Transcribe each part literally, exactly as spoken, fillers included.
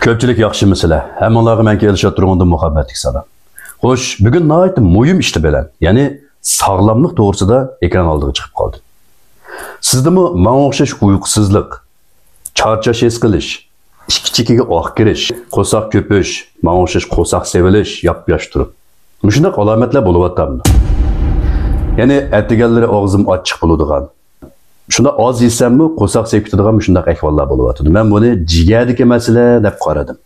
كۆپچىلىك ياخشىمۇسىلەر؟ ھەممىڭلارغا مەنكى ئىلشات تۇرغۇندىن مۇھەببەتلىك سالام. خوش، بۈگۈن ناھايىتى مۇھىم ئىشتا بىلەن، يەنى ساغلاملىق توغرىسىدا ئېكران ئالدىغا چىقىپ قالدىم. سىزدىمۇ ماڭا ئوخشاش ئۇيقۇسىزلىق، چارچاش ھېس قىلىش، ئىككى چېكىگە ئاق كىرىش، قورساق كۆپۈش، ماڭا ئوخشاش قورساق سېۋىلىش، ياپياش تۇرۇپ، مۇشۇنداق ئالامەتلەر بولۇۋاتامدۇ؟ يەنى ئەتىگەنلىرى ئاغزىم ئاچچىق بولىدىغان، شۇنداق ئاز يېسەممۇ قورساق سېپىپ كېتىدىغان مۇشۇنداق ئەھۋاللار بولۇۋاتىدۇ. مەن بۇنى جىگەردىكى مەسىلە دەپ قارىدىم.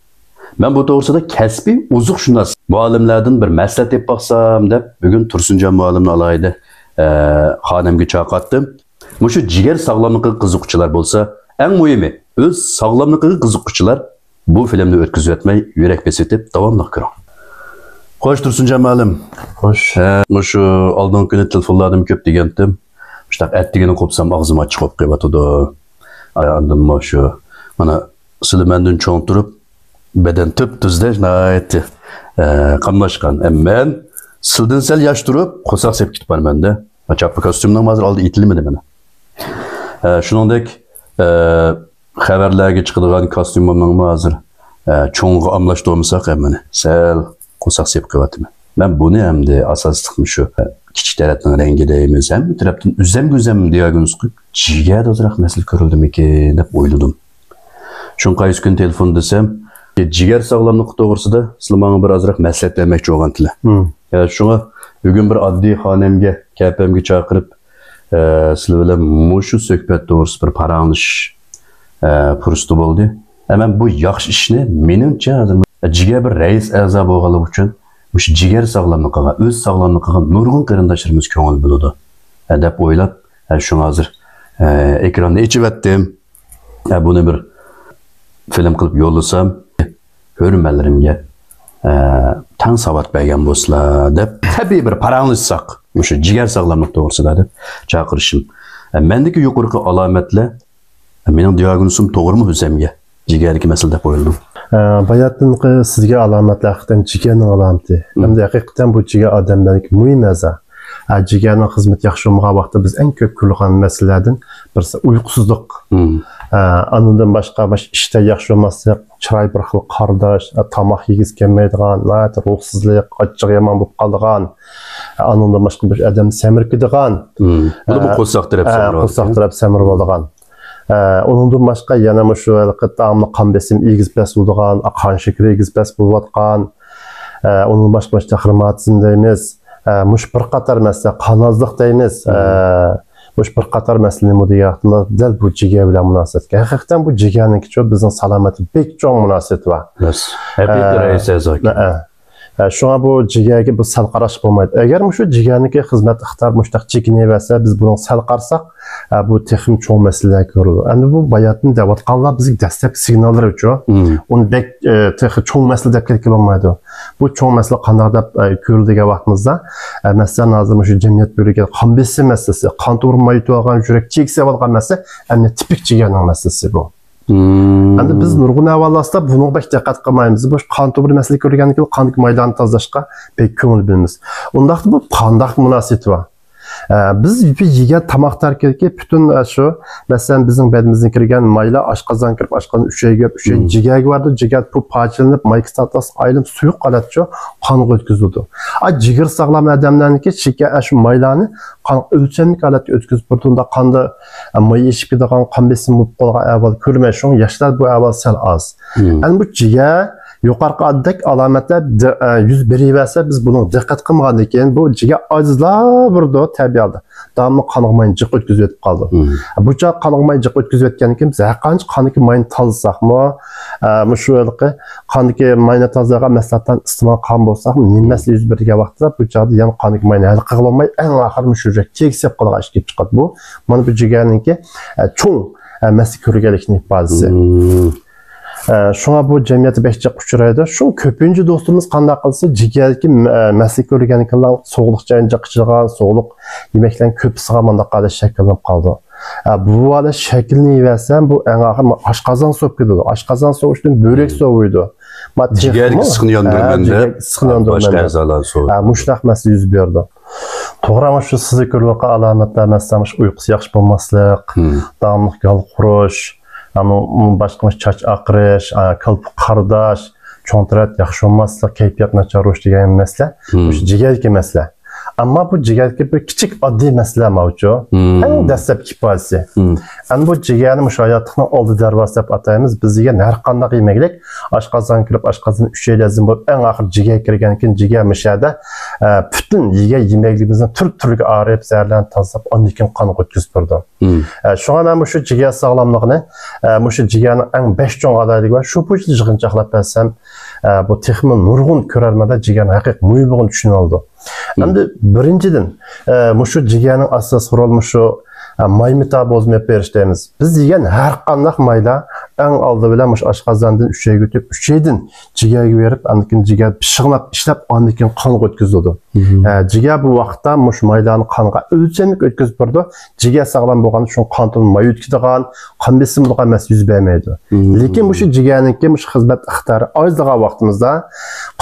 مەن بۇ توغرىسىدا كەسپىي ئوزۇقشۇناس مۇئەللىملەردىن بىر مەسلىھەت تېپىپ باقسام دەپ، بۈگۈن تۇرسۇنجان مۇئەللىمنى ئالاھىدە، ئە، خانەمگە چاقىرتتىم. مۇشۇ جىگەر ساغلاملىقىغا قىزىققۇچىلار بولسا، ئەڭ مۇھىمى، ئۆز ساغلاملىقىغا قىزىققۇچىلار بۇ فىلىمنى ئۆتكۈزۈۋەتمەي، يۈرەك بېسىۋېتىپ، داۋاملىق كۆرۈڭ. خوش، تۇرسۇنجان مۇئەللىم. خوش. ھە، مۇشۇ ئالدىنقى كۈنى تېلېفونلاردىمۇ كۆپ دېگەنتىم. مۇشۇنداق ئەتىگىنى قوپسام، ئاغزىم ئاچچىق بولۇپ قېلىۋاتىدۇ. ئاندىنمۇ شۇ، مانا، سىلى مەندىن چوڭ تۇرۇپ، بەدەن تۈپتۈزدەك، ناھايىتى، ئە، قاملاشقان. ئە، مەن سىلىدىن سەل ياش تۇرۇپ، قورساق سېپىپ كېتىپ بارىمەن-دە. چاپپا كاستيۇمنىڭ ھازىر ئالدى ئېتىلمىدى مانا. ئە، شۇنىڭدەك، ئە، خەۋەرلەرگە چىقىدىغان كاستيۇمۇمنىڭمۇ ھازىر، ئە، چوڭىغا ئاملاشتۇرمىساق ھەممىنى. سەل قورساق سېپىپ قېلىۋاتىمەن. مەن بۇنى ئەمدى ئاساسلىق مۇشۇ، ئە، كىچىك تەرەپنىڭ رەڭگى دەيمىز، ھەممە تەرەپتىن ئۆزەمگە ئۆزەم دىياگنوز قويۇپ، جىگەردە ئازراق مەسىلە كۆرۈلدىمىكىن دەپ ئويلىدىم. شۇڭا قايسى كۈنى تېلېفون دېسەم، جىگەر ساغلاملىقى توغرىسىدا سىلەر ماڭا بىر ئازراق مەسلىھەت بەرمەكچى بولغانتىلەر. مم. ئە، شۇڭا بۈگۈن بىر ئاددىي خانەمگە، كەپەمگە چاقىرىپ، ئە، سىلەر بىلەن مۇشۇ سۆھبەت توغرىسىدا بىر پاراڭلىشىش، ئە، پۇرسىتى بولدى. ئە، مەن بۇ ياخشى ئىشنى، مېنىڭچە، ھازىر جىگەر بىر رەئىس ئەزا بولغانلىقى ئۈچۈن مۇشۇ جىگەر ساغلاملىقىغا، ئۆز ساغلاملىقىغا نۇرغۇن قېرىنداشلىرىمىز كۆڭۈل بۆلىدۇ، ئە، دەپ ئويلاپ، ئە، شۇڭا ھازىر، ئە، ئېكراننى ئېچىۋەتتىم. ئە، بۇنى بىر فىلىم قىلىپ يوللىسام، ھۆرمەنلىرىمگە، ئە، تەڭ ساۋات بەرگەن بولسىلا دەپ، تەبىئىي بىر پاراڭلاشساق، مۇشۇ جىگەر ساغلاملىق توغرىسىدا دەپ چاقىرىشىم. ئە، مەندىكى يۇقىرىقى ئالامەتلەر، مېنىڭ دىياگنوزۇم توغرىمۇ ئۆزەمگە؟ جىگەردىكى مەسىلە دەپ ئويلىدىم. ئە، باياتىنقى سىزگە ئالامەتلەر ھەقىقەتەن جىگەرنىڭ ئالامىتى. مم. ئەمدى ھەقىقەتەن بۇ جىگەر ئادەملەرنىڭكى مۇھىم ئەزا. ئە، جىگەرنىڭ خىزمىتى ياخشى بولمىغان ۋاقىتتا بىز ئەڭ كۆپ كۆرىدىغان مەسىلىلەردىن بىرسى ئۇيقۇسىزلىق. مم. ئە، ئاندىن باشقا، مۇشۇ ئىشتا ياخشى بولماسلىق، چىراي بىر خىل قارىداش، ئە، تاماق يېگۈسى كەلمەيدىغان، ناھايىتى روھسىزلىق، ئاچچىقى يامان بولۇپ قالىدىغان، ئە، ئاندىن باشقا بىر ئادەم سەمرىكىدىغان. مم. بۇنىمۇ ئە، قورساق تەرەپ ئە، سەمرىۋاتىدۇ. قورساق تەرەپ سەمرىۋالىدىغان. ئە، ئۇنىڭدىن باشقا يەنە مۇشۇ ھېلىقى داۋاملىق قان بېسىمى ئېگىز پەس بولىدىغان، قان شېكىرى ئېگىز پەس بولۇۋاتقان، ئە، ئۇنىڭدىن باشقا، باشقا روماتىزم دەيمىز، ئە، مۇشۇ بىر قاتار مەسىلە، قان ئازلىق دەيمىز، ئە، مۇشۇ بىر قاتار مەسىلىنى بۇ دېگەن ۋاقتىمدا دەل بۇ جىگەر بىلەن مۇناسىۋەتلىك. ھەقىقەتەن بۇ جىگەرنىڭكىچۇ بىزنىڭ سالامەتلىك بەك چوڭ مۇناسىۋىتى بار. راست. ھەقىقىي ئە، رەئىس ئەزا. ئە، ئە، شۇڭا بۇ جىگەرگە بىز سەل قاراشقا بولمايدۇ. ئەگەر مۇشۇ جىگەرنىڭكى خىزمەت ئىقتىدارى مۇشۇنداق چېكىنىۋەرسە، بىز بۇنىڭغا سەل قارىساق، ئە، بۇ تېخىمۇ چوڭ مەسىلىلەر كۆرۈلىدۇ. ئەمدى بۇ باياتىن دەۋاتقانلار بىزگە دەسلەپكى سىگناللىرى ئۇچۇ. مم. ئۇنى بەك، ئە، تېخى چوڭ مەسىلە دەپ كەتكىلى بولمايدۇ. بۇ چوڭ مەسىلە قانداق دەپ، ئە، كۆرۈلدى دېگەن ۋاقتىمىزدا، ئە، مەسىلەن، ھازىر مۇشۇ جەمئىيەت بۆلگەن قان بېسىم مەسىلىسى، قان تومۇر ماينىتىۋالغان، يۈرەك چېكىسى ئالغان مەسىلە، ئەمدى تىپىك جىگەرنىڭ مەسىلىسى بۇ. مم. ئەمدى بىز نۇرغۇن ئەھۋاللاردا بۇنىڭغا بەك دىققەت قىلمايمىز. بۇ قان تومۇر مەسىلە كۆرگەندىن كېيىن قاندىكى مايلارنى تازىلاشقا بەك كۆڭۈل بۆلىمىز. ئۇنداقتا بۇ قانداق مۇناسىۋىتى بار؟ ئە، بىز بىر يېگەن تاماق تەركىبىدىكى پۈتۈن، ئە، شۇ، مەسىلەن، بىزنىڭ بەدىنىمىزدىن كىرگەن مايلار ئاشقازان كىرىپ، ئاشقازان ئۈچەيگە كىرىپ، ئۈچەيدىن مم. جىگەرگە بارىدۇ، جىگەر بۇ پارچىلىنىپ، مايكا كىسلاتاسىغا ئايلىنىپ، سۇيۇق ھالەتتە شۇ قانغا ئۆتكۈزۈلىدۇ. ئا، جىگىرى ساغلام ئادەملەرنىڭكى شېكەر، ئە، شۇ مايلارنى قانغا ئۆلچەملىك ھالەتتە ئۆتكۈزۈپ بېرىدۇ. ئۇنداق قاندا، ئە، ماي ئېشىپ كېتىدىغان، قان بېسىمى بولۇپ قالغان ئەھۋال كۆرمەي، شۇڭا ياشلار بۇ ئەھۋال سەل ئاز. مم. ئەمدى بۇ جىگەر يۇقىرىقىدەك ئالامەتلەر دى-، ئە، يۈز بېرىۋەرسە، بىز بۇنىڭغا دىققەت قىلمىغاندىن كېيىن، بۇ جىگەر ئاجىزلاۋېرىدۇ تەبىئىي ھالدا. داۋاملىق قانغا ماينى جىق ئۆتكۈزۈۋېتىپ قالىدۇ. مم. بۇ چاغ قانغا ماينى جىق ئۆتكۈزۈۋەتكەندىن كېيىن، بىز ھەرقانچە قاندىكى ماينى تازىلىساقمۇ، ئە، مۇشۇ ھېلىقى قاندىكى ماينى تازىلايدىغان مەھسۇلاتلارنى ئىستېمال قىلغان بولساقمۇ، نېمە مەسىلە يۈز بېرىدۇ دېگەن ۋاقىتتا، بۇ چاغدا يەنە قاندىكى ماينى ھەل قىلغىلى بولماي، ئەڭ ئاخىرى مۇشۇ يۈرەك چېكىسى بولۇپ قالىدىغان ئىش كېلىپ چىقىدۇ. بۇ، مانا بۇ جىگەرنىڭكى، ئە، چوڭ، ئە، مەسىلە كۆرگەنلىكىنىڭ ئىپادىسى. مم. ئە، شۇڭا بۇ جەمئىيەتتە بەك جىق ئۇچرايدۇ. شۇ كۆپىنچە دوستلىرىمىز قانداق قىلسا، جىگەرگە، ئە، مەسىلە كۆرگەندىن كېيىن سوغۇق چاينى جىق ئىچىدىغان، سوغۇق يېمەكلەرنى كۆپ يېسىغان مۇنداق ھالەت شەكىللىنىپ قالىدۇ. ئە، بۇ ھالەت شەكىللىنىۋەرسە، بۇ ئەڭ ئاخىرى ئاشقازان سوۋۇپ كېتىدۇ. ئاشقازان سوۋۇشتىن بۆرەك سوۋۇيدۇ. ما، جىگەرگە تېخىمۇ، ئىسسىقنى ياندۇرىمەن ئە، دەپ، جىگەرگە ئىسسىقنى ياندۇرىمەن باشقا دەپ. ئەزالارنى سوۋۇيدۇ. ئە، مۇشۇنداق مەسىلە يۈز بېرىدۇ. توغرا، مۇشۇ سىزدە كۆرۈلۈۋاتقان ئالامەتلەر، مەسىلەن، مۇشۇ ئۇيقۇسى ياخشى بولماسلىق، مم. داۋاملىق يالقۇرۇش، ئەمما باشقا چاچ ئاقىرىش، كالپۇك قارداش، چوڭ تەرەت ياخشى بولماسلىق، كەيپىيات ناچارلىشىش دېگەن مەسىلە مۇشۇ جىگەردىكى مەسىلە. ئەمما بۇ جىگەردىكى بىر كىچىك ئاددىي مەسىلە ماۋۇچۇ. ئەڭ دەسلەپكى ئىپادىسى. ئەمدى بۇ جىگەرنى مۇشۇ ھاياتلىقنىڭ ئالدى دەرۋازىسى دەپ ئاتايمىز. بىز يېگەن ھەر قانداق يېمەكلىك ئاشقازانغا كىرىپ، ئاشقازان ئۈچەي لەززىتى بولۇپ، ئەڭ ئاخىرى جىگەرگە كىرگەندىن كېيىن جىگەر مۇشۇ يەردە، ئە، پۈتۈن يېگەن يېمەكلىكىمىزنى تۈر-تۈرگە ئايرىپ، زەھەرلەرنى تازىلاپ، ئاندىن كېيىن قانغا ئۆتكۈزۈپ تۇرىدۇ. ئە، شۇڭا مەن مۇشۇ جىگەر ساغلاملىقىنى، ئە، مۇشۇ جىگەرنىڭ ئەڭ بەش چوڭ ئالاھىدىلىكى بار. شۇ بويىچە يىغىنچاقلاپ بەرسەم، ئە، بۇ تېخىمۇ نۇرغۇن كۆرەرمەنلەر جىگەرنىڭ ھەقىقىي مۇھىملىقىنى چۈشىنىۋالىدۇ. ئەمدى بىرىنچىدىن، ئە، مۇشۇ جىگەرنىڭ ئاساسىي رولى مۇشۇ، ئە، ماي مېتابولىزمى ئېلىپ بېرىش دەيمىز. بىز يېگەن ھەر قانداق مايلار ئەڭ ئالدى بىلەن مۇشۇ ئاشقازاندىن ئۈچەيگە ئۆتۈپ، ئۈچەيدىن جىگەرگە بېرىپ، ئاندىن كېيىن جىگەر پىششىقلاپ ئىشلەپ، ئاندىن كېيىن قانغا ئۆتكۈزۈلىدۇ. ئە، جىگەر بۇ ۋاقىتتا مۇشۇ مايلارنى قانغا ئۆلچەملىك ئۆتكۈزۈپ بېرىدۇ. جىگەر ساغلام بولغاندا شۇڭا قان تومۇرىغا ماي ئۆتكىدىغان، قان بېسىمى بولغان مەسىلە يۈز بەرمەيدۇ. لېكىن مۇشۇ جىگەرنىڭكى مۇشۇ خىزمەت ئىقتىدارى ئازلىغان ۋاقتىمىزدا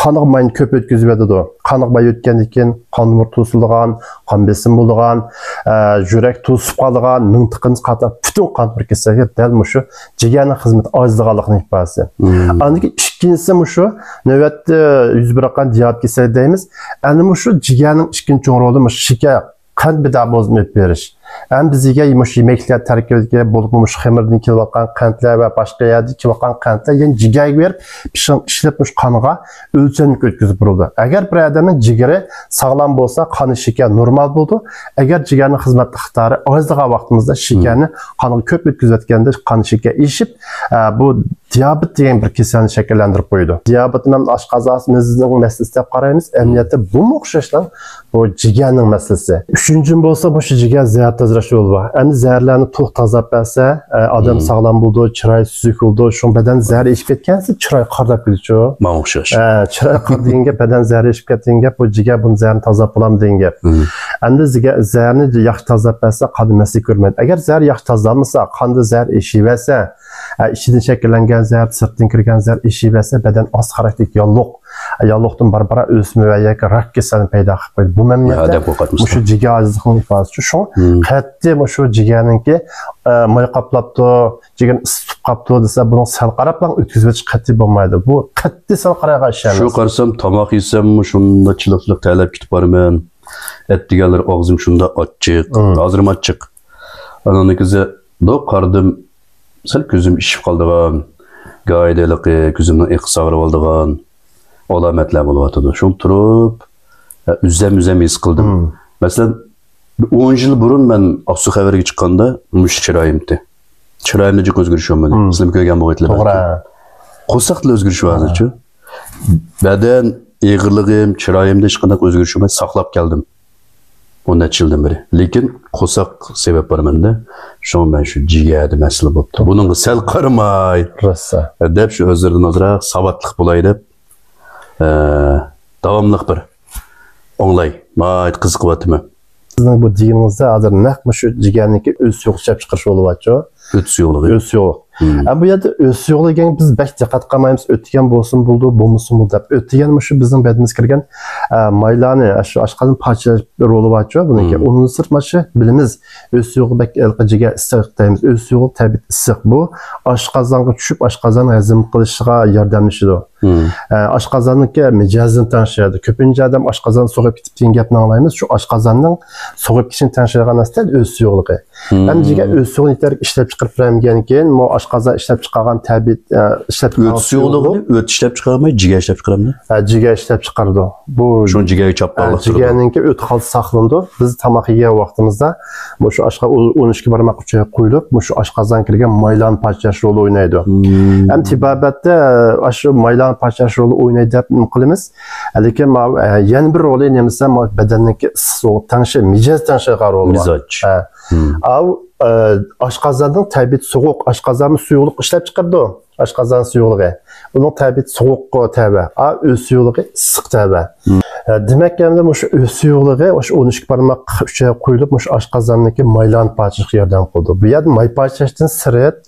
قانغا ماينى كۆپ ئۆتكۈزۈۋېتىدۇ. قانغا ماي ئۆتكەندىن كېيىن قان تومۇرى توسۇلىدىغان، قان بېسىمى بولىدىغان، ئە، يۈرەك توسۇپ قالىدىغان، مىڭ تىقىنچ قاتار پۈتۈن قان تومۇر كېسەللىكى دەل مۇشۇ جىگەرنىڭ خىزمىتى ئازلىغانلىقىنىڭ ئىپادىسى. ئاندىن كېيىن ئىككىنچىسى مۇشۇ نۆۋەتتە يۈز بېرىۋاتقان دىيابېت كېسەللىكى دەيمىز. ئەنە مۇشۇ جىگەرنىڭ ئىككىنچى چوڭ رولى مۇشۇ شېكەر، قەنت مېتابولىزمى ئېلىپ بېرىش. ئەمدى بىز يېگەن مۇشۇ يېمەكلىكلەر تەركىبىدىكى، بولۇپمۇ مۇشۇ خېمىردىن كېلىۋاتقان قەنتلەر ۋە باشقا يەردىن كېلىۋاتقان قەنتلەر يەنە جىگەرگە بېرىپ، پىششىقنى ئىشلەپ مۇشۇ قانغا ئۆلچەملىك ئۆتكۈزۈپ بېرىدۇ. ئەگەر بىر ئادەمنىڭ جىگىرى ساغلام بولسا، قان شېكەر نورمال بولىدۇ. ئەگەر جىگەرنىڭ خىزمەت ئىقتىدارى ئازلىغان ۋاقتىمىزدا شېكەرنى قانغا كۆپ ئۆتكۈزۈۋەتكەندە قان شېكەر ئېشىپ، ئە، بۇ دىيابېت دېگەن بىر كېسەلنى شەكىللەندۈرۈپ قويىدۇ. دىيابېتنى مەن ئاشقازان مېزىنىڭ مەسىلىسى دەپ قارايمىز. ئەمەلىيەتتە بۇمۇ ئوخشاشلا بۇ جىگەرنىڭ مەسىلىسى. ئۈچىنچىدىن بولسا مۇشۇ جىگەر زەھەر تازىلاش يولى بار. ئەمدى زەھەرلەرنى تولۇق تازىلاپ بەرسە، ئە، ئادەم ساغلام بولىدۇ، چىرايى سۈزۈك بولىدۇ. شۇڭا بەدەن زەھەر ئېشىپ كەتكەنسېرى چىراي قارىداپ كېتىدۇ. ماڭا ئوخشاش. ئە، چىراي قارا دېگەن گەپ، بەدەن زەھەر ئېشىپ كەت دېگەن گەپ، بۇ جىگەر بۇنى زەھەرنى تازىلاپ بولامدۇ دېگەن گەپ. ئەمدى زىگە-، زەھەرنى ياخشى تازىلاپ بەرسە، قاندا مەسىلە كۆرمەيدۇ. ئەگەر زەھەر ياخشى تازىلانمىسا، قاندا زەھەر ئېشىۋەرسە، ئە، ئىچىدىن شەكىللەنگەن زەھەر، سىرتتىن كىرگەن زەھەر ئېشىۋەرسە، بەدەن ئاز خاراكتېرلىك ياللۇق، ياللۇقتىن بارا-بارا ئۆسمە ۋە ياكى راك كېسەلنى پەيدا قىلىپ قويىدۇ. بۇ مەملىكەتتە مۇشۇ جىگەر ئاجىزلىقنىڭ ئىپادىسى. شۇڭا قەتئىي مۇشۇ جىگەرنىڭكى، ئە، ماي قاپلاپتۇ، جىگەرنى ئىسسىتىپ قاپتۇ دېسە، بۇنىڭ سەل قاراپلا ئۆتكۈزۈۋېتىش قەتئىي بولمايدۇ. بۇ قەتئىي سەل قارايدىغان ئىش ئەمەس. شۇ قارىسام، تاماق يېسەممۇ شۇنداق چىلىق-چىلىق تەرلەپ كېتىپ بارىمەن. ئەتىگەنلىرى ئاغزىم شۇنداق ئاچچىق، ھازىرمۇ ئاچچىق. ئانىڭدىن كېيىن دوق قارىدىم، سەل كۆزۈم ئىششىپ قالىدىغان، گاھىدا ھېلىقى كۆزۈمنىڭ ئېقىسى ئاغرىۋالىدىغان ئالامەتلەر بولۇۋاتىدۇ. شۇڭا تۇرۇپ، ئۈزەم-ئۈزەم ھېس قىلدىم. مەسىلەن، بىر ئون يىل بۇرۇن مەن ئاقسۇ خەۋەرگە چىققاندا مۇشۇ چىرايىمتى. چىرايىمدا جىق ئۆزگىرىش بولمىدى. سىلەرمۇ كۆرگەن بولغايتىلەر بەلكىم. قورساقتا ئۆزگىرىش بار ھازىرچۇ. بەدەن ئېغىرلىقىم، چىرايىمدا ھېچقانداق ئۆزگىرىش بولماي ساقلاپ كەلدىم. ئون نەچچە يىلدىن بېرى. لېكىن قورساق سەۋەب بار مەندە. شۇڭا مەن شۇ جىگەردە مەسىلە بوپتۇ. بۇنىڭغا سەل قارىماي، دەپ شۇ ئۆزلىرىدىن ئازراق ساۋاتلىق بولاي دەپ، ئە، داۋاملىق بىر ئاڭلاي. ناھايىتى قىزىقىۋاتىمەن. سىزنىڭ بۇ دېگىنىڭىزدە ھازىر نەق مۇشۇ جىگەرنىڭكى ئۆت سۇيۇقلۇق ئىشلەپچىقىرىش رولى بارچۇ؟ ئۆت سۇيۇقلۇقى. ئۆت سۇيۇقلۇق. ھە، بۇ يەردە ئۆت سۇيۇقلۇقى دېگەن بىز بەك دىققەت قىلمايمىز. ئۆت دېگەن بولسىمۇ بولىدۇ، بولمىسىمۇ بولىدۇ دەپ. ئۆت دېگەن مۇشۇ بىزنىڭ بەدىنىمىزگە كىرگەن، ئە، مايلارنى، ئە، شۇ ئاشقازان پارچىلاش رولى بارچۇ بۇنىڭكى. ئۇنىڭدىن سىرت مانا شۇ بىلىمىز. ئۆت سۇيۇقلۇقى بەك ھېلىقى جىگەر ئىسسىق دەيمىز. ئۆت سۇيۇقلۇقى تەبىئىتى ئىسسىق. بۇ ئاشقازانغا چۈشۈپ، ئاشقازان ھەزىم قىلىشىغا ياردەملىشىدۇ. ئە، ئاشقازاننىڭكى مىجەزىنى تەڭشەيدۇ. كۆپىنچە ئادەم ئاشقازان سوغۇپ كېتىپ دېگەن گەپنى ئاڭلايمىز. شۇ ئاشقازاننىڭ سوغۇپ كېتىشىنى تەڭشەيدىغان نەرسە دەل ئۆت سۇيۇقلۇقى. ئەمدى جىگەر ئۆت سۇيۇقلۇقىنى يېتەرلىك ئىشلەپچىقىرىپ بەرمىگەنكىن، بۇ ئاشقازان ئىشلەپچىقارغان تەبىئىي، ئە، ئىشلەپ ئۆت سۇيۇقلۇقىنى ئۆت ئىشلەپچىقارماي، جىگەر ئىشلەپچىقارامدۇ؟ ھە، جىگەر ئىشلەپچىقىرىدۇ. بۇ شۇ جىگەرگە چاپلىق، ھە، جىگەرنىڭكى ئۆت قالتىسى ساقلىنىدۇ. بىز تاماق يېگەن ۋاقتىمىزدا مۇشۇ ئاشقا-، ئۇ ئون ئىككى بارماق ئۈچەيگە قويۇلۇپ، مۇشۇ ئاشقازان كىرگەن مايلارنى پارچىلاش رولى ئوينايدۇ. ھەم تېبابەتتە، ئە، ئاشۇ مايلارنى پارچىلاش رولى ئوينايدۇ دەپ نېمە قىلىمىز. لېكىن ماۋۇ، ئە، يەنە بىر رولى نېمىسە، ماۋۇ بەدەننىڭكى ئىسسىق سوغۇق تەڭشەي، مىجەز تەڭشەيدىغان رولى بار. مىزاج. ئە. ئاۋۇ، ئە، ئاشقازاننىڭ تەبىئىتى سوغۇق، ئاشقازانمۇ سۇيۇقلۇق ئىشلەپچىقىرىدۇ. ئاشقازان سۇيۇقلۇقى. ئۇنىڭ تەبىئىتى سوغۇققا تەۋە. ئا، ئۆت سۇيۇقلۇقى ئىسسىق تەۋە. ھە، دېمەك، ئەمدى مۇشۇ ئۆت سۇيۇقلۇقى ئاشۇ ئون ئىككى بارماق ئۈچەيگە قويۇلۇپ، مۇشۇ ئاشقازاننىڭكى مايلارنى پاچىلاشقا ياردەم قىلىدۇ. بۇ يەردە ماي پاچىلاشتىن سىرت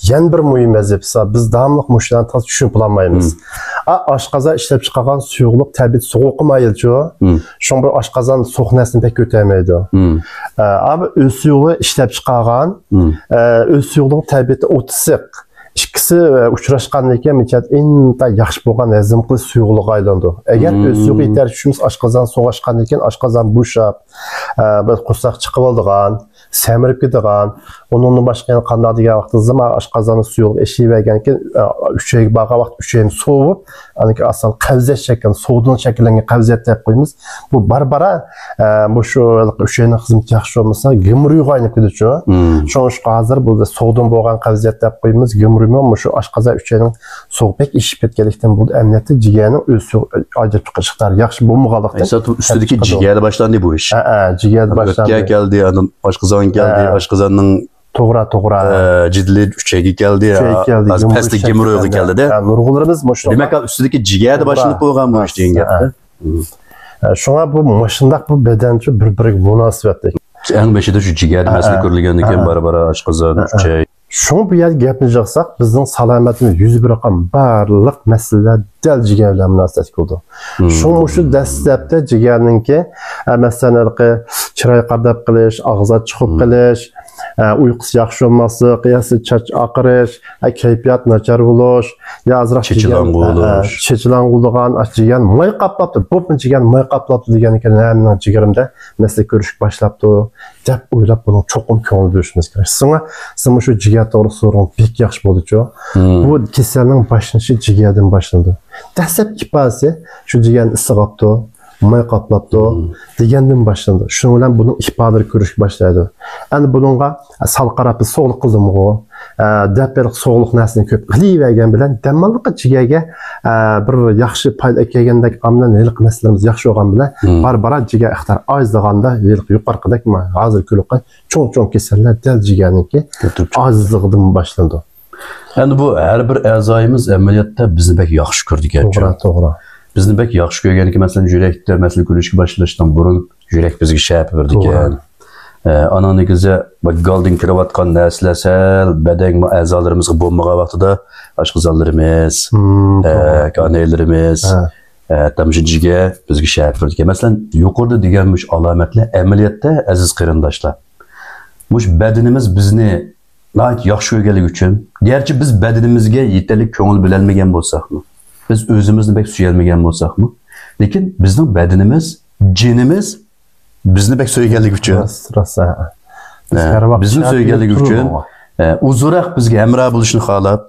يەنە بىر مۇھىم ۋەزىپىسى بار. بىز داۋاملىق مۇشۇلارنى تازا چۈشىنىپ بولالمايمىز. ئا، ئاشقازان ئىشلەپ چىقارغان سۇيۇقلۇق تەبىئىتى سوغۇق مايىلچۇ. شۇڭا بىر ئاشقازان سوغۇق نەرسىنى بەك كۆتەلمەيدۇ. ئا، بۇ ئۆت سۇيۇقلۇقى ئىشلەپ چىقارغان، ئا، ئۆت سۇيۇقلۇقنىڭ تەبىئىتى ئوتىسىق. ئىككىسى، ئە، ئۇچراشقاندىن كېيىن، ئىنتايىن ياخشى بولغان ھەزىم قىلىش سۇيۇقلۇقىغا ئايلىنىدۇ. ئەگەر ئۆت سۇيۇقى يېتەرلىك چۈشمىسە، ئاشقازان سوغۇشقاندىن كېيىن ئاشقازان بوشاپ، ئە، بىر قورساق چىقىۋالىدىغان، سەمرىپ كېتىدىغان. ئۇنىڭدىن باشقا يەنە قانداق دېگەن ۋاقتىمىزدا، مانا ئاشقازاننىڭ سۇيۇقلۇقى ئېشىۋەرگەندىن كېيىن، ئە، ئۈچەيگە بارغان ۋاقىت ئۈچەينى سوۋۇپ، ئاندىن كېيىن ئاسان قەۋزىيەت شەكلىنى، سوغۇقتىن شەكىللەنگەن قەۋزىيەت دەپ قويىمىز. بۇ بارا-بارا، ئە، مۇشۇ ئۈچەينىڭ خىزمىتى ياخشى بولمىسا، گېموررويغا ئايلىنىپ كېتىدۇچۇ. شۇڭا ھازىر بۇ سوغدىن بولغان قەۋزىيەت دەپ قويىمىز. گېموررويمۇ مۇشۇ ئاشقازان ئۈچەينىڭ سوغۇقى بەك ئېشىپ كەتكەنلىكتىن بولىدۇ. ئەمەلىيەتتە جىگەرنىڭ ئۆز سۇ ئاجرىتىپ چىقىرىش ئىقتىدارى ياخشى بولمىغانلىقتىن ئەسلىدە ئۈستىدىكى كېلىپ چىقىدۇ. جىگەردە باشلاندى بۇ ئىش. ھە، ھە، جىگەردە باشلاندى. ئۆتكە كەلدى، ئاندىن ئاشقازان كەلدى، ھە. ئاشقازاننىڭ توغرا، توغرا. ئە، جېدىلى ئۈچەيگە كەلدى، ئۈچەيگە كەلدى، ھازىر پەستە گېموررويغا كەلدى-دە. ھە، نۇرغۇنلىرىمىز مۇشۇ. دېمەك، ئۈستىدىكى جىگەردە باشلىنىپ بولغان بۇ ئىش دېگەن گەپ. ھە. ھە، شۇڭا بۇ مۇشۇنداق بۇ بەدەنچۇ بىر-بىرىگە مۇناسىۋەتلىك. ئەڭ بېشىدا شۇ جىگەردە ھە، مەسىلە ھە. كۆرۈلگەندىن كېيىن ھە، ھە. بارا-بارا ئاشقازان، ھە، ھە. ئۈچەي. شۇڭا بۇ يەردە گەپنى يىغساق، بىزنىڭ سالامەتلىكىمىزگە يۈز بېرىدىغان بارلىق مەسىلىلەر دەل جىگەر بىلەن مۇناسىۋەتلىك بولىدۇ. شۇڭا مۇشۇ دەسلەپتە جىگەرنىڭكى، ئە، مەسىلەن، ھېلىقى چىراي قارىداپ قېلىش، ئاغزى ئاچچىق بولۇپ قېلىش، ئە، ئۇيقۇسى ياخشى بولماسلىق، يا چاچ ئاقىرىش، ئە، كەيپىيات ناچار بولۇش، يا ئازراق چېچىلاڭغۇ بولۇش. ئە، ئە، چېچىلاڭغۇ بولىدىغان، ئە، جىگەر ماي قاپلاپتۇ، بوپمۇ جىگەر ماي قاپلاپتۇ دېگەندىن كېيىن ھەممىنىڭ جىگىرىمدە مەسىلە كۆرۈشكە باشلاپتۇ دەپ ئويلاپ، بۇنىڭغا چوقۇم كۆڭۈل بۆلۈشىمىز كېرەك. شۇڭا سىز مۇشۇ جىگەر توغرىلىق سورىغىنىڭىز بەك ياخشى بولدىچۇ. بۇ كېسەلنىڭ باشلىنىشى جىگەردىن باشلىنىدۇ. دەسلەپكى ئىپادىسى شۇ جىگەرنى ئىسسىغاپتۇ، ماي قاپلاپتۇ دېگەندىن باشلىنىدۇ. شۇنىڭ بىلەن بۇنىڭ ئىپادىلىرى كۆرۈشكە باشلايدۇ. ئەمدى بۇنىڭغا سەل قاراپ، بىز سوغۇق قىلدىمغۇ، ئە، دەپ بېرىپ سوغۇق نەرسىنى كۆپ قىلىۋەرگەن بىلەن دەماللىققا جىگەرگە، ئە، بىر ياخشى پايدا ئەكەلگەندەك بىلەن ھېلىقى مەسىلىمىز ياخشى بولغان بىلەن بارا-بارا جىگەر ئىقتىدارى ئازلىغاندا ھېلىقى يۇقىرىقىدەك ھازىر كۆرۈپ قالغان چوڭ-چوڭ كېسەللەر دەل جىگەرنىڭكى ئازلىقىدىن باشلىنىدۇ. ئەمدى بۇ ھەر بىر ئەزايىمىز ئەمەلىيەتتە بىزنى بەك ياخشى كۆرىدىكەن. توغرا، توغرا. بىزنى بەك ياخشى كۆرگەنكى، مەسىلەن، يۈرەكتە مەسىلە كۆرۈشكە باشلاشتىن بۇرۇن يۈرەك بىزگە شەپە بېرىدىكەن. توغرا. ئە، ئانا نېگىزى بەگگالدىن كېلىۋاتقان نەرسىلەر سەل بەدەنگە، ئەزالىرىمىزغا بولمىغان ۋاقتىدا ئاشقازانلىرىمىز، ئە، كانايلىرىمىز، ئە، تامشا جىگەر بىزگە شەپە بېرىدىكەن. مەسىلەن، يۇقىرىدا دېگەن مۇشۇ ئالامەتلەر ئەمەلىيەتتە، ئەزىز قېرىنداشلار، مۇشۇ بەدىنىمىز بىزنى ناھايىتى ياخشى كۆرگەنلىكى ئۈچۈن، گەرچە بىز بەدىنىمىزگە يېتەرلىك كۆڭۈل بۆلەلمىگەن بولساقمۇ، بىز ئۆزىمىزنى بەك سۆيەلمىگەن بولساقمۇ، لېكىن بىزنىڭ بەدىنىمىز، جېنىمىز بىزنى بەك سۆيگەنلىكى ئۈچۈن. راست، راست، ھە. بىز ھە، ھەر ۋاقىت بىزنى شۇنداق سۆيگەنلىكى كۆرۈپ ئۈچۈن، تۇرۇپ ئە، ئۇزۇنراق بىزگە ھەمراھ بولۇشنى خالاپ،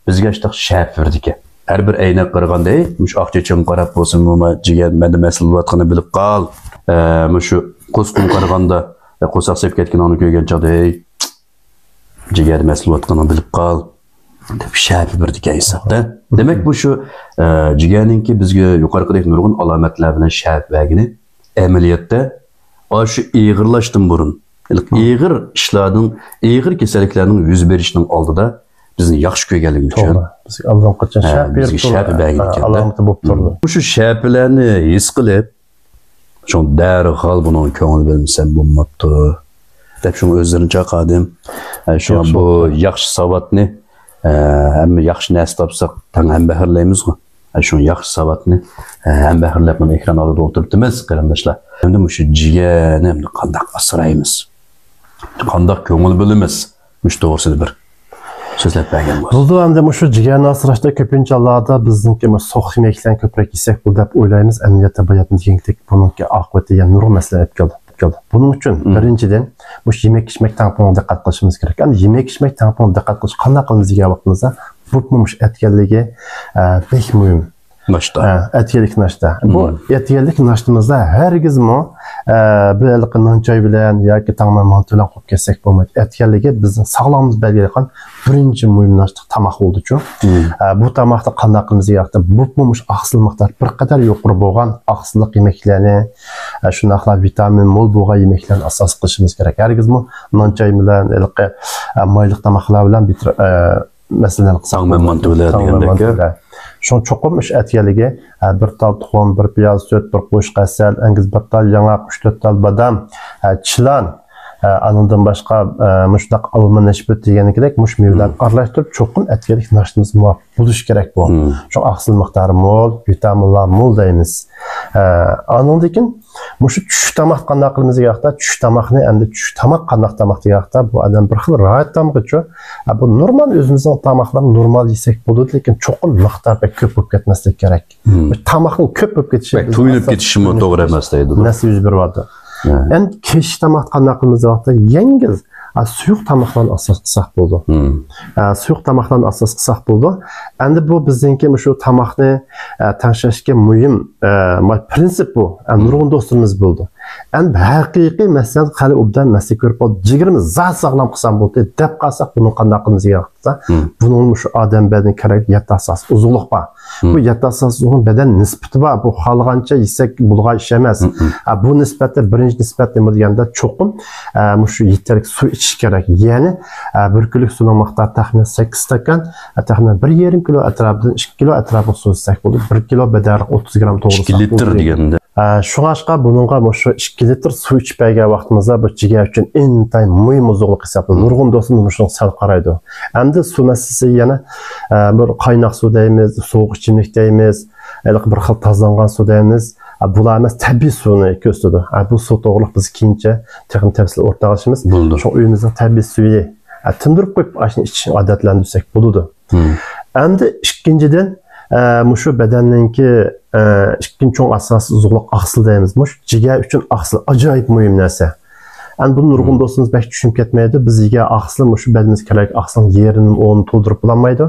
بىزگە ئاشتاق شەپە بېرىدىكەن. ھەر بىر ئەينەك قارىغاندا، ئەي، مۇشۇ ئاق چېچىڭغا قاراپ بولسۇن، ماما جىگەر مەندە مەسىلە بولۇۋاتقىنىنى بىلىپ قال. ئە، مۇشۇ قورسىقىڭغا قارىغاندا، ئە، قورساق سېپىپ كەتكىنىڭنى كۆرگەن چاغدا، ھەي، جىگەردە مەسىلە بولۇۋاتقىنىڭنى بىلىپ قال، دەپ شەپە بېرىدىكەن ھېسابتا. دېمەك، بۇ شۇ، ئە، جىگەرنىڭكى بىزگە يۇقىرىقىدەك نۇرغۇن ئالامەتلەر بىلەن شەپە بەرگىنى ئەمەلىيەتتە ئاشۇ ئېغىرلاشتىن بۇرۇن، ئېغىر ئىشلاردىن، ئېغىر كېسەللىكلەرنىڭ يۈز بېرىشىنىڭ ئالدىدا بىزنى ياخشى كۆرگەنلىكى ئۈچۈن، توغرا. بىزگە ئاللىقاچان ھە، شەپە بىزگە بېرىپ شەپە تۇرىدۇ. بەرگەن ھە، ئىكەن-دە. ئالامىتى بولۇپ تۇرىدۇ. مم. مۇشۇ شەپىلەرنى ھېس قىلىپ، شۇڭا دەرھال بۇنىڭغا كۆڭۈل بۆلمىسەم بولماپتۇ، دەپ شۇڭا ئۆزلىرىنى چاقادىم. ھە، شۇڭا ياخشى بۇ بوپتۇ. ياخشى ساۋاتنى، ھە، ھەممە ياخشى نەرسە تاپساق، تەڭ ھەمبەھىرلەيمىزغۇ. ھە، شۇ ياخشى ساۋاتنى، ھە، ھەمبەھىرلەپ مانا ئېكران ئالدىدا ئولتۇرۇپتىمىز، قېرىنداشلار. ئەمدى مۇشۇ جىگەرنى ئەمدى قانداق ئاسرايمىز؟ قانداق كۆڭۈل بۆلىمىز؟ مۇشۇ توغرىسىدا بىر سۆزلەپ بەرگەن بولسا. بولىدۇ، ئەمدى مۇشۇ جىگەرنى ئاسراشتا كۆپىنچە ھاللاردا بىزنىڭكى مۇشۇ سوغۇق يېمەكلىكلەرنى كۆپرەك يېسەك بولىدۇ دەپ ئويلايمىز. ئەمەلىيەتتە باياتىن دېگەندەك بۇنىڭكى ئاقىۋىتى يەنە نۇرغۇن مەسىلىلەرنى ئەپ كەلدى. بۇنىڭ ئۈچۈن بىرىنچىدىن، مۇشۇ يېمەك-ئىچمەك تەڭپۇڭىغا دىققەت قىلىشىمىز كېرەك. ئەمدى يېمەك-ئىچمەك تەڭپۇڭىغا دىققەت قىلىش قانداق قىلىمىز دېگەن ۋاقتىمىزدا، بۇمۇ مۇشۇ ئەتىگەنلىكى، ئە، بەك مۇھىم. ناشتا. ئە، ئەتىگەنلىك ناشتا. بۇ ئەتىگەنلىك ناشتىمىزدا ھەرگىزمۇ، ئە، بىر ھېلىقى نان چاي بىلەن ياكى تاڭ نان مانتا بىلەن قويۇپ كەتسەك بولمايدۇ. ئەتىگەنلىكى بىزنىڭ ساغلاملىقىمىزغا بەلگىلەيدىغان بىرىنچى مۇھىم ناشتا تاماق بولىدۇچۇ. ئە، بۇ تاماقتا قانداق قىلىمىز دېگەن ۋاقىتتا، بۇمۇ مۇشۇ ئاقسىل مىقدارى بىر قەدەر يۇقىرى بولغان ئاقسىللىق يېمەكلەرنى، ئە، شۇنداقلا ۋىتامىن مول بولغان يېمەكلەرنى ئاساس قىلىشىمىز كېرەك. ھەرگىزمۇ نان چاي بىلەن، ھېلىقى، ئە، مايلىق تاماقلار بىلەن بىتىر-، ئە، مەسىلەن، تاڭ مانتا بىلەن دېگەندەك. شۇڭا چوقۇم ئىش ئەتىگەنلىكى، ئە، بىر تال تۇخۇم، بىر پىيالە سۈت، بىر قوشۇق ھەسەل، ئەڭگىز بىر تال ياڭاق، ئۈچ تۆت تال بادام، ئە، چىلان، ئە، ئانىڭدىن باشقا، ئە، مۇشۇنداق ئالما نەشپۈت دېگەندەك مۇشۇ مېۋىلەرنى ئارىلاشتۇرۇپ، چوقۇم ئەتىگەنلىك ناشتىمىز مۇۋاپىق بولۇشى كېرەك بۇ. شۇڭا ئاقسىل مىقدارى مول، ۋىتامىنلار مول دەيمىز. ئە، ئانىڭدىن كېيىن مۇشۇ چۈش تاماق قانداق قىلىمىز دېگەن ۋاقىتتا، چۈش تاماقنى ئەمدى چۈش تاماق قانداق تاماق دېگەن ۋاقىتتا، بۇ ئادەم بىر خىل راھەت تامىقىچۇ. ئە، بۇ نورمال ئۆزىمىزنىڭ تاماقلىرىنى نورمال يېسەك بولىدۇ، لېكىن چوقۇم مىقدار بەك كۆپ بولۇپ كەتمەسلىك كېرەك. بۇ تاماقنىڭ كۆپ بولۇپ كېتىشى بەك بىزنىڭ تويۇنۇپ ئاساسىي كېتىشىمۇ توغرا ئەمەس دەيدۇ. نەرسە يۈز بېرىۋاتىدۇ. ئەمدى كەچلىك تاماق قانداق قىلىمىز دېگەن ۋاقىتتا، يەڭگىل، ئە، سۇيۇق تاماقلارنى ئاساس قىلساق بولىدۇ. ئە، سۇيۇق تاماقلارنى ئاساس قىلساق بولىدۇ. ئەمدى بۇ بىزنىڭكى مۇشۇ تاماقنى، ئە، تەڭشەشكە مۇھىم، ئە، ما-، پرىنسىپ بۇ. ئە، نۇرغۇن دوستلىرىمىز بولىدۇ. ئەمدى ھەقىقىي، مەسىلەن، قېنى ئوبدان مەسىلە كۆرۈپ بولدى، جىگىرىمىز زادى ساغلام قىلسام بولدى دەپ قالساق، بۇنى قانداق قىلىمىز دېگەن ۋاقىتتا، بۇنىڭ مۇشۇ ئادەم بەدىنىگە كېرەك يەتتە ئاساسىي ئوزۇقلۇق بار. بۇ يەتتە ئاساسىي ئوزۇقنىڭ بەدەن نىسبىتى بار. بۇ خالىغانچە يېسەك بولغان ئىش ئەمەس. ئە، بۇ نىسبەتتە بىرىنچى نىسبەت نېمە دېگەندە، چوقۇم، ئە، مۇشۇ يېتەرلىك سۇ ئىچىش كېرەك. يەنى، ئە، بىر كۈنلۈك سۇنىڭ مىقدارى تەخمىنەن سەككىز ئىستاكان، ئە، تەخمىنەن بىر يېرىم كىلو ئەتراپىدىن ئىككى كىلو ئەتراپىغا سۇ ئىچسەك بولىدۇ. بىر كىلو بەدەنلىك ئوتتۇز گرام توغرىسىدا ئىككى لىتىر دېگەندە. ئە، شۇڭلاشقا بۇنىڭغا مۇشۇ ئىككى لىتىر سۇ ئىچىپ بەرگەن ۋاقتىمىزدا بۇ جىگەر ئۈچۈن ئىنتايىن مۇھىم ئوزۇقلۇق ھېسابلىنىدۇ. نۇرغۇن دوستلىرىمىز مۇشۇنىڭغا سەل قارايدۇ. ئەمدى سۇ مەسىلىسى يەنە، ئە، بىر قايناق سۇ دەيمىز، سوغۇق ئىچىملىك دەيمىز، ھېلىقى بىر خىل تازىلانغان سۇ دەيمىز. ئە، بۇلار ئەمەس، تەبىئىي سۇنى كۆرسىتىدۇ. ئە، بۇ سۇ توغرىلىق بىز كېيىنچە تېخىمۇ تەپسىلىي ئورتاقلىشىمىز. بولىدۇ. شۇڭا ئۆيىمىزنىڭ تەبىئىي سۈيى، ئە، تىندۇرۇپ قويۇپ، ئاشۇنى ئىچىشنى ئادەتلەندۈرسەك بولىدۇ. ئەمدى ئىككىنچىدىن، ئە، مۇشۇ بەدەننىڭكى، ئە، ئىككىنچى چوڭ ئاساسىي ئوزۇقلۇق ئاقسىل دەيمىز. مۇشۇ جىگەر ئۈچۈن ئاقسىل ئاجايىپ مۇھىم نەرسە. ئەمدى بۇنى نۇرغۇن دوستىمىز بەك چۈشىنىپ كەتمەيدۇ. بىز يېگەن ئاقسىل مۇشۇ بەدىنىمىزگە كېرەك ئاقسىلنىڭ يېرىنى ئورنىنى تولدۇرۇپ بولالمايدۇ.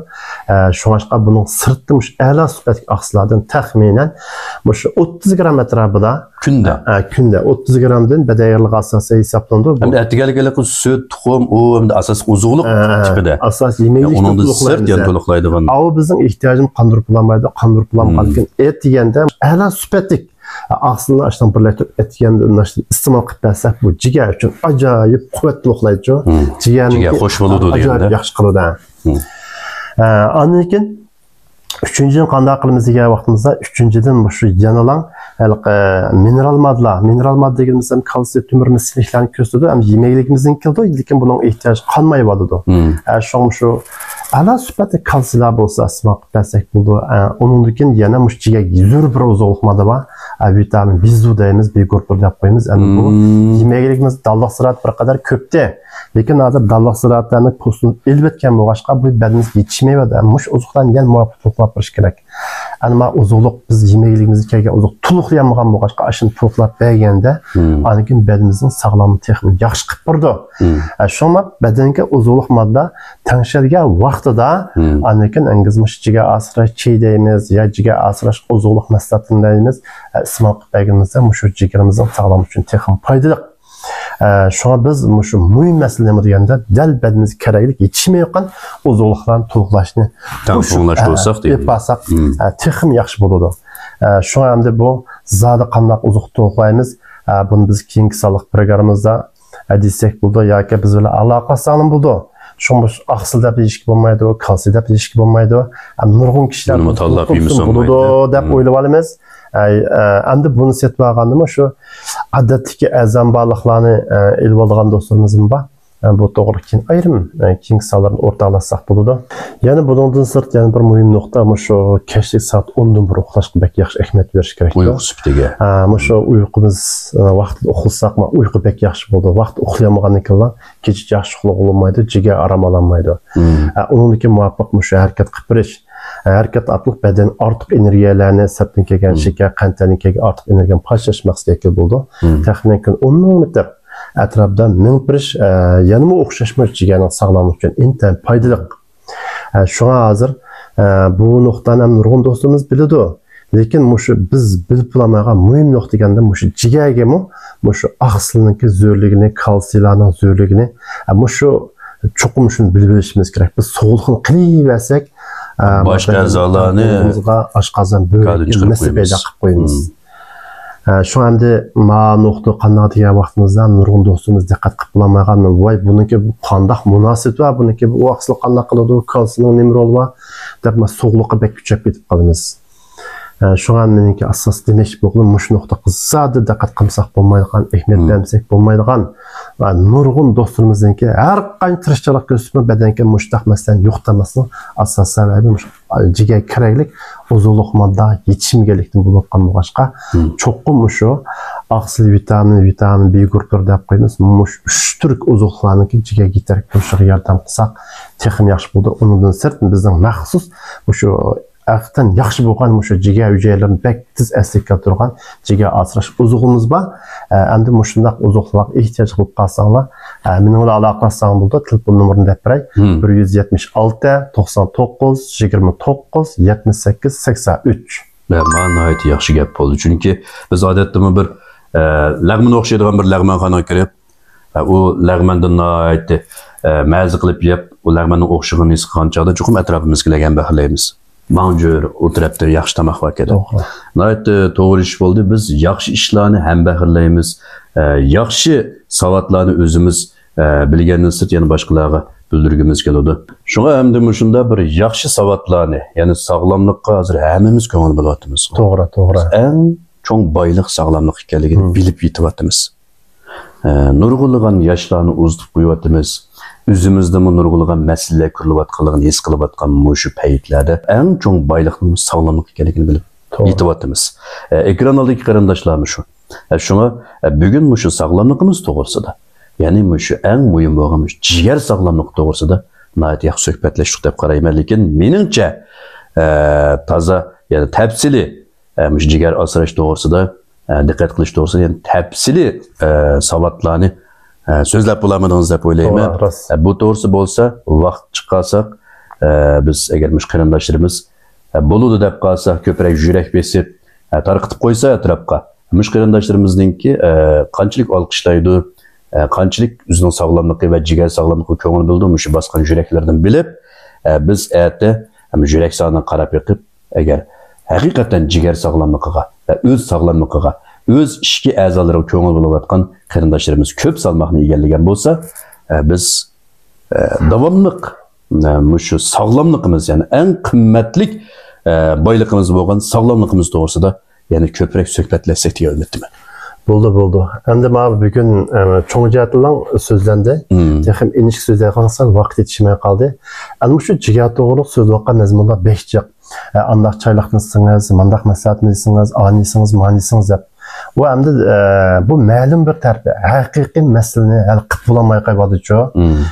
ئە، شۇڭلاشقا بۇنىڭ سىرتتا مۇشۇ ئەلا سۈپەتلىك ئاقسىللاردىن تەخمىنەن مۇشۇ ئوتتۇز گرام ئەتراپىدا كۈندە. ئە، كۈندە ئوتتۇز گرامدىن بەدەن ئېغىرلىقى ئاساسىي ھېسابلىنىدۇ. بۇ ئەمدى ئەتىگەنلىك ھېلىقى سۈت، تۇخۇم، ئۇ ئەمدى ئاساسلىق ئوزۇقلۇق ئە، تىپىدە. ئاساس يېمەكلىكتىن ئۇنىڭدىن سىرت يەنە تولۇقلايدىغان. ئاۋۇ بىزنىڭ ئېھتىياجىمىزنى قاندۇرۇپ بولالمايدۇ. قاندۇرۇپ بولالمىغاندىن كېيىن ئەتىگەندە ئەلا سۈپەتلىك ئاقسىلنى ئاشتىن بىرلەشتۈرۈپ ئەتىگەندە ئىستېمال قىلىپ بەرسەك، بۇ جىگەر ئۈچۈن ئاجايىپ قۇۋۋەت تولۇقلايدۇ. جىگەرنىڭكى جىگەر خوش بولىدۇ ئاجايىپ دېگەندە. ياخشى قىلىدۇ. ئە، ئاندىن كېيىن ئۈچىنچىدىن قانداق قىلىمىز دېگەن ۋاقتىمىزدا، ئۈچىنچىدىن مۇشۇ يەنىلا ھېلىقى مىنېرال ماددىلار، مىنېرال ماددا دېگىنىمىز ھەم كالتسىي، تۆمۈر، مىس سىلىكلارنى كۆرسىتىدۇ، ھەم يېمەكلىكىمىزدىن كېلىدۇ، لېكىن بۇنىڭ ئېھتىياجى قانمايۋالىدۇ. ئە، شۇڭا مۇشۇ ئەلا سۈپەتلىك كالتسىيلار بولسا ئىستېمال قىلىپ بەرسەك بولىدۇ. ئە، ئۇنىڭدىن كېيىن يەنە مۇشۇ جىگەرگە زۆرۈر بىر ئوزۇقلۇق ماددا بار. ئە، ۋىتامىن بى زۇ دەيمىز، بى گۇرۇپپا دەپ قويىمىز. ئەمدى بۇ يېمەكلىكىمىز دانلىق زىرائەت بىر قەدەر كۆپتى. لېكىن ھازىر دانلىق زىرائەتلەرنى پوستىنى ئېلىۋەتكەن بولغاچقا، بۇ بەدىنىمىزگە يېتىشمەيۋاتىدۇ. مۇشۇ ئوزۇقلارنى يەنە مۇۋاپىق تولۇقلاپ بېرىش كېرەك. ئەمما ئوزۇقلۇق، بىز يېمەكلىكىمىزگە كەلگەن ئوزۇق تولۇقلىيالمىغان بولغاچقا، ئاشۇنى تولۇقلاپ بەرگەندە، ئاندىن كېيىن بەدىنىمىزنىڭ ساغلاملىقى تېخىمۇ ياخشى قىلىپ بارىدۇ. ئە، شۇڭا بەدەنگە ئوزۇقلۇق ماددا تەڭشەلگەن ۋاقتىدا، ئاندىن كېيىن ئەڭگىز مۇشۇ جىگەر ئاسراش چېيى دەيمىز، يا جىگەر ئاسراش ئوزۇقلۇق مەھسۇلاتلىرىنى دەيمىز، ئە، ئىستېمال قىلىپ بەرگىنىمىزدە مۇشۇ جىگىرىمىزنىڭ ساغلاملىقى ئۈچۈن تېخىمۇ پايدىلىق. ئە، شۇڭا بىز مۇشۇ مۇھىم مەسىلە نېمە دېگەندە، دەل بەدىنىمىزگە كېرەكلىك يېتىشمەيۋاتقان ئوزۇقلۇقلارنى تولۇقلاشنى تەڭپۇڭلاشتۇرساق دېگەن. ئېلىپ بارساق، ئە، تېخىمۇ ياخشى بولىدۇ. ئە، شۇڭا ئەمدى بۇ زادى قانداق ئوزۇق تولۇقلايمىز؟ ئە، بۇنى بىز كېيىنكى سانلىق پروگراممىمىزدا، ئە، دېسەك بولىدۇ ياكى بىز بىلەن ئالاقىلەشسەڭلار بولىدۇ. شۇڭا بۇ ئاقسىل دەپ يېيىشكە بولمايدۇ، كالتسىي دەپ يېيىشكە بولمايدۇ. ئە، نۇرغۇن كىشىلەر بۇنىمۇ تاللاپ يېمىسە بولىدۇ دەپ ئويلاپ ئالىمىز. ئەي، ئە، ئەمدى بۇنى سېتىۋالغاندىمۇ شۇ ئادەتتىكى ئەرزان بارلىقلارنى، ئە، ئېلىۋالىدىغان دوستلىرىمىزمۇ بار. ئە، بۇ توغرىلىق كېيىن ئايرىم، ئە، كېيىنكى سانلاردا ئورتاقلاشساق بولىدۇ. يەنە بۇنىڭدىن سىرت يەنە بىر مۇھىم نۇقتا، مۇشۇ كەچلىك سائەت ئوندىن بۇرۇن ئۇخلاشقا بەك ياخشى ئەھمىيەت بېرىش كېرەك. ئۇيقۇ سۈپىتىگە. ئە، مۇشۇ ئۇيقۇمىز، ئە، ۋاقتىدا ئۇخلىساقمۇ ئۇيقۇ بەك ياخشى بولىدۇ. ۋاقتىدا ئۇخلىيالمىغاندىن كېيىنلا كېچە ياخشى ئۇخلىغىلى بولمايدۇ، جىگەر ئارام ئالالمايدۇ. ئە، ئۇنىڭدىن كېيىن مۇۋاپىق مۇشۇ ھەرىكەت قىلىپ بېرىش. ھەرىكەت ئارقىلىق بەدەن ئارتۇق ئېنېرگىيەلەرنى، سىرتتىن كەلگەن شېكەر، قەنتلەردىن كەلگەن ئارتۇق ئېنېرگىيەنى پاكلاشماسلىققا ئەكىلىپ بولىدۇ. تەخمىنەن كۈن ئون مىڭ مېتىر ئەتراپىدا مېڭىپ بېرىش، ئە، يەنىمۇ ئوخشاشمۇ جىگەرنىڭ ساغلاملىقى ئۈچۈن ئىنتايىن پايدىلىق. ئە، شۇڭا ھازىر، ئە، بۇ نۇقتانى ھەم نۇرغۇن دوستلىرىمىز بىلىدۇ. لېكىن مۇشۇ بىز بىلىپ بولالمايدىغان مۇھىم نۇقتا دېگەندە مۇشۇ جىگەرگىمۇ مۇشۇ ئاقسىلنىڭكى زۆرلۈكىنى، كالتسىيلارنىڭ زۆرلۈكىنى، ئە، مۇشۇ چوقۇم شۇنى بىلىپ ئېلىشىمىز كېرەك. بىز سوغۇقلۇقنى قىلىۋەرسەك، ئە، باشقا ئەزالارنى بوغۇزغا، ئاشقازان، بۆرەككە مەسىلە پەيدا قىلىپ قويىمىز. ئە، شۇڭا ئەمدى ما نۇقتا قانداق دېگەن ۋاقتىمىزدا نۇرغۇن دوستىمىز دىققەت قىلىپ بولالمايدىغان، ۋاي، بۇنىڭكى قانداق مۇناسىۋىتى بار، بۇنىڭكى بۇ ئاقسىل قانداق قىلىدۇ، كالتسىينىڭ نېمە رولى بار؟ دەپ، سوغۇقلۇققا بەك كۈچەپ كېتىپ قالىمىز. ئە، شۇڭا مېنىڭكى ئاساسىي دېمەكچى بولغىنىم مۇشۇ نۇقتىغا زادى دىققەت قىلمىساق بولمايدىغان، ئەھمىيەت بەرمىسەك بولمايدىغان ۋە نۇرغۇن دوستلىرىمىزنىڭكى ھەر قانچە تىرىشچانلىق كۆرسىتىپمۇ بەدەنگە مۇشۇنداق مەسىلىنى يوقىتالماسلىقنىڭ ئاساسىي سەۋەبى مۇشۇ جىگەرگە كېرەكلىك ئوزۇقلۇق ماددا يېتىشمىگەنلىكتىن بولۇۋاتقان بولغاچقا، چوقۇم مۇشۇ ئاقسىل ۋىتامىن، ۋىتامىن بى گۇرۇپپىلىرى دەپ قويىمىز، مۇشۇ ئۈچ تۈرلۈك ئوزۇقلۇقلارنىڭكى جىگەرگە يېتەرلىك بولۇشىغا ياردەم قىلساق تېخىمۇ ياخشى بولىدۇ. ئۇنىڭدىن سىرت بىزنىڭ مەخسۇس مۇشۇ ھەقىقەتەن ياخشى بولغان مۇشۇ جىگەر ھۈجەيرىلىرىنى بەك تېز ئەسلىگە كەلتۈرىدىغان جىگەر ئاسراش ئوزۇقىمىز بار. ئە، ئەمدى مۇشۇنداق ئوزۇقلۇقلارغا ئېھتىياج قىلىپ قالساڭلار، ئە، مېنىڭ بىلەن ئالاقىلاشساڭ بولىدۇ. تېلېفون نومۇرىنى دەپ بېرەي. بىر يۈز يەتمىش ئالتە، توقسان توققۇز، يىگىرمە توققۇز، يەتمىش سەككىز، سەكسەن ئۈچ. مانا ناھايىتى ياخشى گەپ بولدى. چۈنكى بىز ئادەتتىمۇ بىر، ئە، لەغمەن ئوخشايدىغان بىر لەغمەنخانىغا كىرىپ، ئە، ئۇ لەغمەندىن ناھايىتى، ئە، مەززە قىلىپ يەپ، ئۇ لەغمەننىڭ ئوخشىغىنىنى ھېس قىلغان چاغدا چوقۇم ئەتراپىمىزدىكىلەرگە ھەمبەھىرلەيمىز. ماڭجۇر، ئۇ تەرەپتە ياخشى تاماق باركەن. توغرا. ناھايىتى توغرا ئىش بولدى. بىز ياخشى ئىشلارنى ھەمبەھىرلەيمىز. ئە، ياخشى ساۋاتلارنى ئۆزىمىز، ئە، بىلگەندىن سىرت يەنە باشقىلارغا بىلدۈرگۈمىز كېلىدۇ. شۇڭا ئەمدى مۇشۇنداق بىر ياخشى ساۋاتلارنى، يەنى ساغلاملىققا ھازىر ھەممىمىز كۆڭۈل بۆلۈۋاتىمىز. توغرا، توغرا. ئەڭ چوڭ بايلىق ساغلاملىق ئىكەنلىكىنى بىلىپ يېتىۋاتىمىز. ئە، نۇرغۇنلىغان ياشلارنى ئۇزىتىپ قويۇۋاتىمىز. ئۆزىمىزدىمۇ نۇرغۇنلىغان مەسىلىلەر كۆرۈلۈۋاتقانلىقىنى ھېس قىلىۋاتقان مۇشۇ پەيتلەردە ئەڭ چوڭ بايلىقنىڭ ساغلاملىق ئىكەنلىكىنى بىلىپ توغرا. يېتىۋاتىمىز. ئە، ئېكران ئالدىدىكى قېرىنداشلارمۇ شۇ. ئە، شۇڭا، ئە، بۈگۈن مۇشۇ ساغلاملىقىمىز توغرىسىدا، يەنى مۇشۇ ئەڭ مۇھىم بولغان مۇشۇ جىگەر ساغلاملىقى توغرىسىدا ناھايىتى ياخشى سۆھبەتلەشتۇق دەپ قارايمەن. لېكىن مېنىڭچە، ئە، تازا، يەنى تەپسىلىي، ئە، مۇشۇ جىگەر ئاسراش توغرىسىدا، ئە، دىققەت قىلىش توغرىسىدا، يەنى تەپسىلىي، ئە، ساۋاتلارنى، ئە، سۆزلەپ بولالمىدىڭىز دەپ ئويلايمەن. توغرا، راست. ئە، بۇ توغرىسىدا بولسا ۋاقىت چىقارساق، ئە، بىز ئەگەر مۇشۇ قېرىنداشلىرىمىز، ئە، بولىدۇ دەپ قالسا، كۆپرەك يۈرەك بېسىپ، ئە، تارقىتىپ قويسا ئەتراپقا، مۇشۇ قېرىنداشلىرىمىزنىڭكى، ئە، قانچىلىك ئالقىشلايدۇ، ئە، قانچىلىك ئۆزىنىڭ ساغلاملىقى ۋە جىگەر ساغلاملىقىغا كۆڭۈل بۆلىدۇ، مۇشۇ باسقان يۈرەكلىرىدىن بىلىپ، ئە، بىز ئەتە، ئە، مۇشۇ يۈرەك سانىغا قاراپ بېقىپ، ئەگەر ھەقىقەتەن جىگەر ساغلاملىقىغا ۋە ئۆز ساغلاملىقىغا، ئۆز ئىچكى ئەزالىرىغا كۆڭۈل بۆلۈۋاتقان قېرىنداشلىرىمىز كۆپ سالماقنى ئىگىلىگەن بولسا، ئە، بىز، ئە، داۋاملىق، ئە، مۇشۇ ساغلاملىقىمىز، يەنى ئەڭ قىممەتلىك، ئە، بايلىقىمىز بولغان ساغلاملىقىمىز توغرىسىدا يەنە كۆپرەك سۆھبەتلەشسەك دېگەن ئۈمىدتىمەن. بولدى، بولدى. ئەمدى مانا بۈگۈن، ئە، چوڭ جەھەتتىنلا سۆزلەندى. تېخىمۇ ئىنچىكە سۆزلەيدىغان قىلسا ۋاقىت يېتىشمەي قالدى. ئەنە مۇشۇ جىگەر توغرۇلۇق سۆزلەۋاتقان مەزمۇنلار بەك جىق. ئە، ئانداق چايلىقنى ئىچسىڭىز، مانداق مەسلىھەتنى ئېلىسىڭىز، ئانى ئېلىسىڭىز، مانى ئېلىسىڭىز دەپ. بۇ ئەمدى، ئە، بۇ مەلۇم بىر تەرىپى ھەقىقىي مەسىلىنى ھەل قىلىپ بولالماي قالىۋاتىدۇچۇ.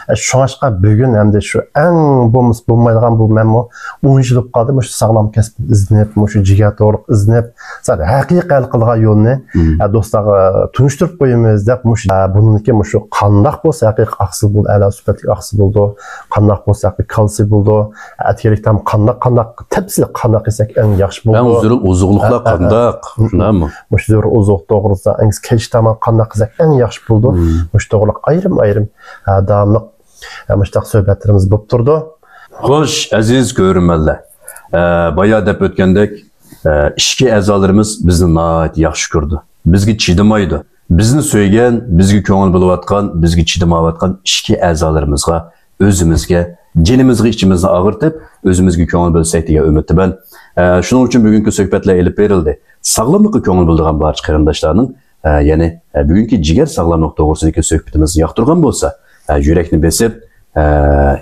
ئە، شۇڭلاشقا بۈگۈن ئەمدى شۇ ئەڭ بولمىسا بولمايدىغان، بۇ مەنمۇ ئون يىل بولۇپ قالدى، مۇشۇ ساغلام كەسىپ ئىزدىنىپ، مۇشۇ جىگەر توغرۇلۇق ئىزدىنىپ، سەل ھەقىقىي ھەل قىلىدىغان يولنى، ئە، دوستلارغا تونۇشتۇرۇپ قويىمىز دەپ، مۇشۇ، ئە، بۇنىڭدىكى مۇشۇ قانداق بولسا ھەقىقىي ئاقسىل بولىدۇ، ئەلا سۈپەتلىك ئاقسىل بولىدۇ، قانداق بولسا ھەقىقىي كالتسىي بولىدۇ، ئەتىگەنلىك تائام قانداق، قانداق، تەپسىلىي قانداق يېسەك ئەڭ ياخشى بولىدۇ. ئەڭ زۆرۈر ئوزۇقلۇقلار ئە، ئە، ئە. قانداق؟ شۇنداقمۇ؟ مۇشۇ زۆرۈر ئوزۇق توغرىسىدا، ئەڭ كەچلىك تائام قانداق قىلساق ئەڭ ياخشى بولىدۇ؟ مۇشۇ توغرىلىق ئايرىم-ئايرىم، ئە، داۋاملىق، ئە، مۇشۇنداق سۆھبەتلىرىمىز بولۇپ تۇرىدۇ. خوش، ئەزىز كۆرۈرمەنلەر. ئە، بايا دەپ ئۆتكەندەك، ئە، ئىچكى ئەزالىرىمىز بىزنى ناھايىتى ياخشى كۆرىدۇ. بىزگە چىدىمايدۇ. بىزنى سۆيگەن، بىزگە كۆڭۈل بۆلۈۋاتقان، بىزگە چىدىمايۋاتقان ئىچكى ئەزالىرىمىزغا، ئۆزىمىزگە، جېنىمىزغا ئىچىمىزنى ئاغرىتىپ، ئۆزىمىزگە كۆڭۈل بۆلسەك دېگەن ئۈمىدتىمەن. ئە، شۇنىڭ ئۈچۈن بۈگۈنكى سۆھبەتلەر ئېلىپ بېرىلدى. ساغلاملىققا كۆڭۈل بۆلىدىغان بارچە قېرىنداشلارنىڭ، ئە، يەنى، ئە، بۈگۈنكى جىگەر ساغلاملىقى توغرىسىدىكى سۆھبىتىمىزنى ياقتۇرغان بولسا، ئە، يۈرەكنى بېسىپ، ئە،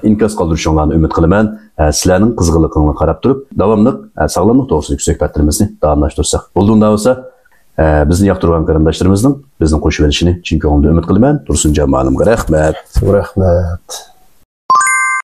ئىنكاس قالدۇرۇشۇڭلارنى ئۈمىد قىلىمەن. ئە، سىلەرنىڭ قىزغىنلىقىڭلارغا قاراپ تۇرۇپ، داۋاملىق، ئە، ساغلاملىق توغرىسىدىكى سۆھبەتلىرىمىزنى داۋاملاشتۇرساق بولىدۇ. ئۇنداق بولسا، ئە، بىزنى ياقتۇرغان قېرىنداشلىرىمىزنىڭ بىزنى قوشۇۋېلىشىنى چىن كۆڭلۈمدىن ئۈمىد قىلىمەن. تۇرسۇنجان مۇئەللىمگە رەھمەت. رەھمەت.